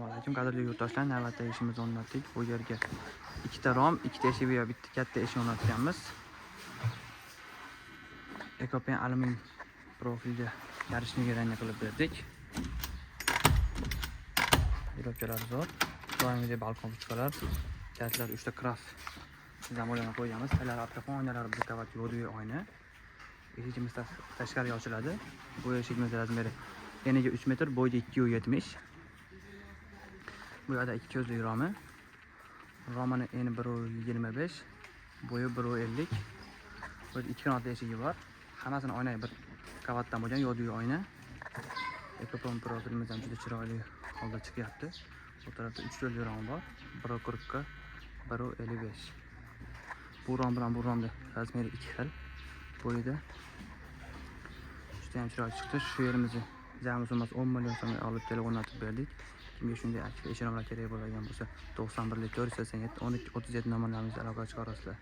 Alaykum, qadrli yurtdoshlar. Navbatdagi ishimizni o'rnatdik. Bu yerga ikkita rom, ikkita eshik va bitta katta eshik o'rnatganmiz. Ekopen alyumin profilga коричневый rangni qilib berdik. Yo'lobchalar zo'r. Doimgidek balkon ruchkalar, kalitlar, 3 ta Kraft zamoklarni qo'yganmiz. Talar arka oynalar bir qavat yo'di oyna. Eshigimiz tashqariga ochiladi. Bu eshigimiz размер i eniga 3 metr, bo'yiga 2,70. Bu yerda ikki ko'zli romi. Romini eni 1,25, bo'yi 1,50. Bu yerda ikki qanotli eshigi bor. Hammasini oyna bir qavatdan bo'lgan yo'di oyna. Ekopon profilimiz ham juda chiroyli holda chiqyapti. Bu tarafda 3 ko'zli rom bor. 1,40 ga 1,55. Bu rom bilan bu romda размер i ikki xil. Bo'yida juda ham chiroyli chiqdi. Shu yerimizni jami summasi 10 million so'mga olib kelib o'rnatib berdik. Kimga shunday aktiv eshik romlar kerak bo'lgan bo'lsa, 91 487 12 37 nomerlarimizga aloqa chiqarasizlar.